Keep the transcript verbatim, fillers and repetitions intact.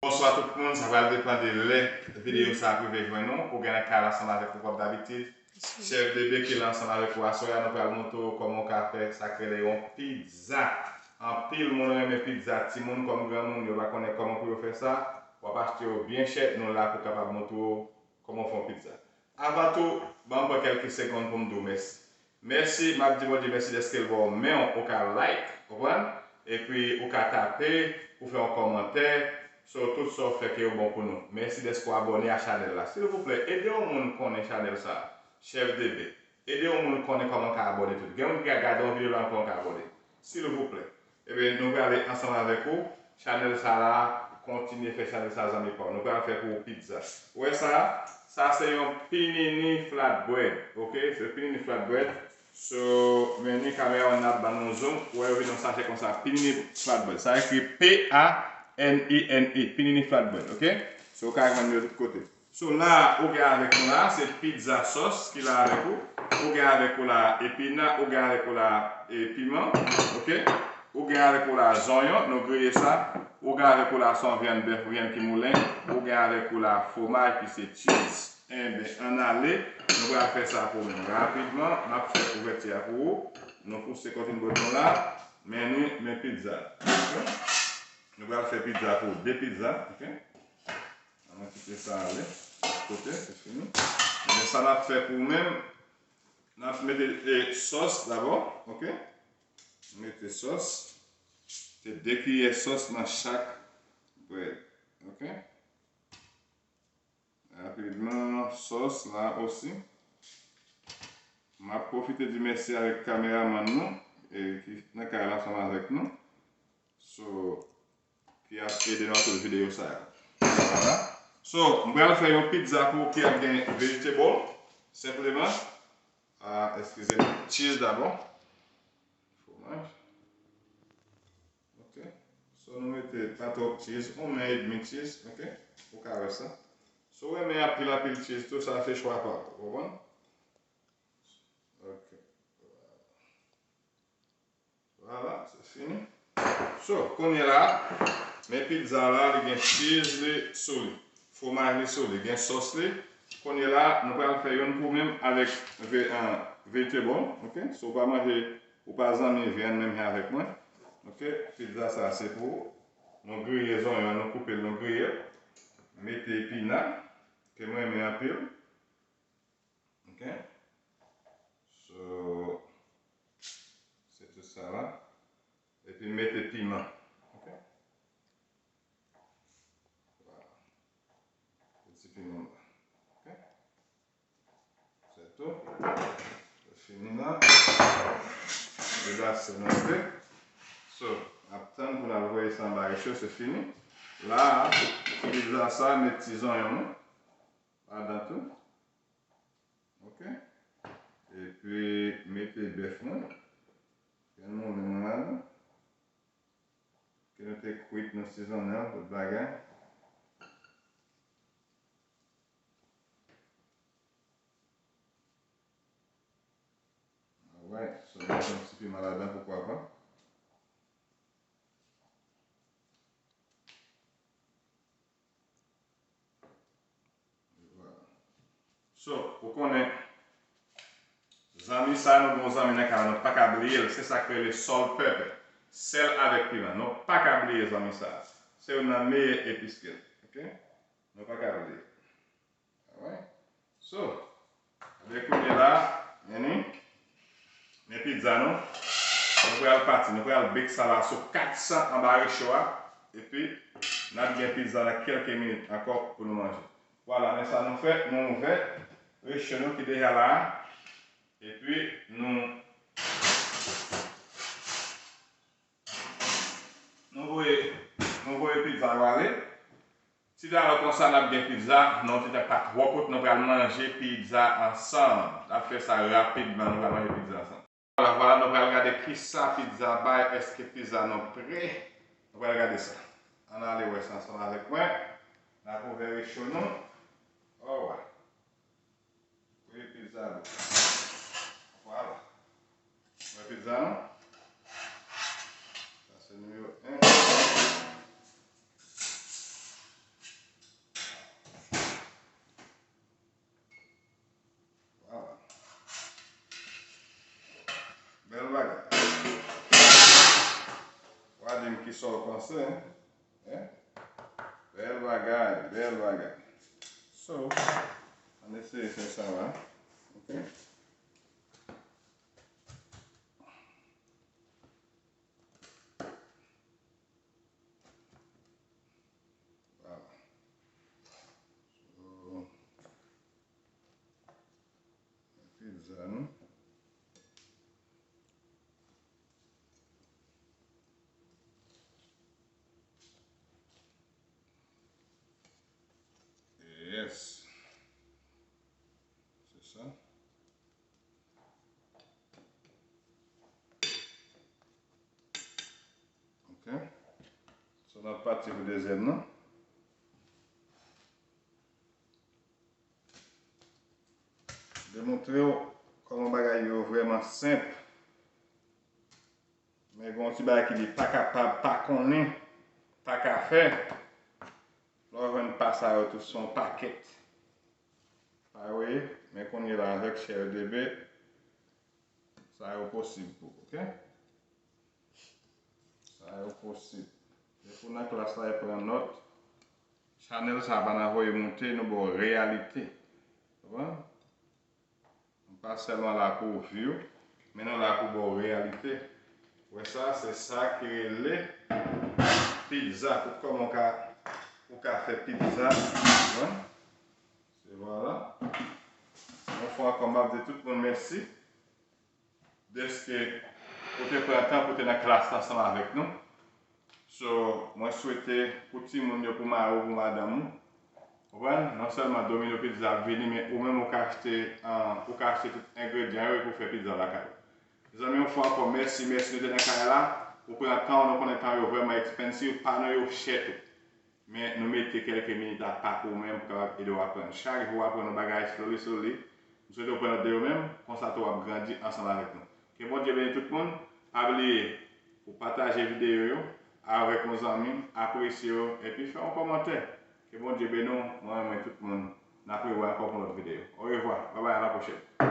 Bonswa tout moun, sa pral depann de lè videyo sa ap rive jwenn ou. Ou gen nan kay la ansanm avèk ou kòm dabitid. Chèf Debe ki la ansanm avèk ou aswè a, nou pral montre w kòman w ka fè sa k rele yon pizza. Anpil moun renmen pizza, timoun kòm granmoun, yo pa konnen kòman pou yo fè sa. W ap achte yo byen chè, nou la pou kapab montre w kòman w fè yon pizza. Avan tou, ban m pran kèlke segonn pou m di w mèsi. Mèsi, m ap di Bondye mèsi dèske l ba w men w, ou ka like, konprann? Epi ou ka tape, ou fè yon kòmantè. So, tout sa w fè ke yo bon pou nou. Mèsi dèske w abòne a chanèl la. Silvouplè, ede yon moun konnen chanèl sa a. Chèf Debe. Ede yon moun konnen kòman l ka abòne tou. Gen moun ki ka gade yon videyo la, l pa konn ka abòne. Silvouplè. Ebyen, nou prale ansanm avèk ou. Chanèl sa la, kontinye fè chanèl sa zanmi pa w. Nou pral fè pou ou pizza. Ou wè sa? Sa se yon pinini flatbread. Oke? Se pinini flatbread. So, men ni kameramann nan ap ban nou zoom. Ou wè yo vin yon sachè konsa. Pinini flatbread. Sa ekri P A N I N I. Pinini flatbread. Oke? So, ou ka jwenn yo tout kote. So la, ou gen avèk nou la, se pizza sauce ki la avèk ou. Ou gen avèk ou la epina, ou gen avèk ou la e, piman, oke? Ou gen avèk ou la zonyon, nou griye sa. Ou gen avèk ou la se yon vyann bèf, vyann ki moulen. Ou gen avèk ou la fwomaj ki se cheese. Enben, ann ale, nou pral fè sa pou ou menm. Rapidman, n ap fè ouvèti a pou ou. Nou pouse kòtine bouton la, men ni, men pizza. Oke? Nou pral fè pizza pou ou, de pizza, oke? Ann kite sa ale. Lòt kote, se fini. Men sa n ap fè pou ou menm, n ap mete, e, sòs dabò, oke? Mete sòs. Se de kiyè sòs nan chak brèd, oke? Rapidman, sòs la osi. M ap pwofite di mèsi avèk kameramann nou, e, ki nan kay la ansanm avèk nou. So, ki ap ede nou antre videyo sa yo. Vwala. So, m pral fè yon pizza pou ki ap gen vegetable, senpleman. Ah, eskize m, cheese dabò. Fwomaj. Oke. So, nou mete pa twòp cheese, yon men edmi cheese, oke? Ou ka wè sa. Si w renmen anpil, anpil cheese tou, sa se chwa pa ou, ou konprann? Oke. Vwala, se fini. So, kounye la, men pizza la, li gen cheese li sou li, fwomaj li sou li, gen sòs li. Kounye la, nou pral fè youn pou menm avèk ve-, an, vegetable, oke? Si w pa manje, ou pa zanmi vyann menm jan avèk mwen, oke? Pizza sa, se pou ou. Nou griye zonyon, nou koupe l, nou griye l. Mete epina, ke mwen renmen anpil. Oke? So, se tout sa la. Epi mete piman. Oke? Vwala. Ti piman la. Oke? Se tou. Fini la. Relase nou enpe. So, ap tann pou n al voye sa anba recho, se fini. La, pizza sa, met ti zonyon nou ladan tou. Oke. Epi, mete bèf mwen. Fè nou menm la, non. Ke nou te kwit, nou sizonnen l, tout bagay. Alright, so, nou mete yon ti piman ladan, poukwa pa. Vwala. So, ou konnen, zanmi sa, nou gen yon zanmi nan kay la, nou pa ka bliye l, se sa k rele salt pepper. Sèl avèk piman. Nou pa ka bliye zanmi sa. Se youn nan meyè epis ke l. Oke? Nou pa ka bliye. Alright. So, ebyen kounye la, men ni, men pizza nou. Nou pral pati, nou pral bake sa la sou kat san anba recho a. Epi, n ap gen pizza nan kèlke minit ankò pou nou manje. Vwala, men sa nou fè, nou ouvè recho nou ki deja la a. Epi, nou, nou voye, nou voye pizza yo ale. Ti talè konsa n ap gen pizza, nan yon ti tan pa twò kout, nou pral manje pizza ansanm. N ap fè sa rapidman, nou pral manje pizza ansanm. Vwala, vwala, nou pral gade kisa pizza bay, èske pizza nou prè? Nou pral gade sa. Ann ale wè sa ansanm avèk mwen. N ap ouvè recho nou. Owa. Wi, pizza nou. Vwala. Wè pizza nou. Sa se nimewo en. Sa w panse, hein? Hein? Bèl bagay, bèl bagay. So, ann eseye fè sa la. Ok? Vwala. So, pizza nou. Yes. Se sa. Ok. So, n ap pati pou dezyèm nan. Demontre w kòman bagay yo vrèman senp. Men gen yon ti bagay ki di pa kapab, pa konnen, pa ka fè. Lè w jwenn pa sa yo tou se yon pakèt. Pa vre? Men kounye la avèk chè yo debe, sa yo posib tou, ok? Sa yo posib. Depi w nan klas la, e pran nòt. Chanèl sa pa nan voye moute, nou ba w reyalite. Konprann? Nou pa sèlman la pou w view, men nou la pou ba w reyalite. Wè sa, se sa ki rele pizza. Tout kòman w ka, ou ka fè pizza. Konprann? Se vwala. Yon fwa ankò, m ap di tout moun mèsi. Dèske ou te pran tan pou te nan klas la ansanm avèk nou. So, mwen swete pou timoun yo, pou mari w, pou madanm ou, konprann? Non sèlman Domino Pizza ap vini, men ou menm ou ka achte, ah, ou ka achte tout engredyan yo epi w fè pizza lakay ou. Mezanmi, yon fwa ankò, mèsi, mèsi nou te nan kay la. Ou pran tan w, nou konnen tan yo vrèman expensive, pa nou yo chè tou. Men nou mete kèlke minit apa pou ou menm pou kapab ede w aprann. Chak jou w aprann yon bagay slowly, slowly. M swete w pran nòt de yo menm, konsa tou w ap grandi ansanm avèk nou. Ke Bondye beni tout moun. Pa bliye pou pataje videyo yo avèk yon zanmi, apresye yo, epi fè yon kòmantè. Ke Bondye beni w, mwen renmen tout moun. N ap rewè ankò pou yon lòt videyo. Orevwa, babay, a la pwochèn.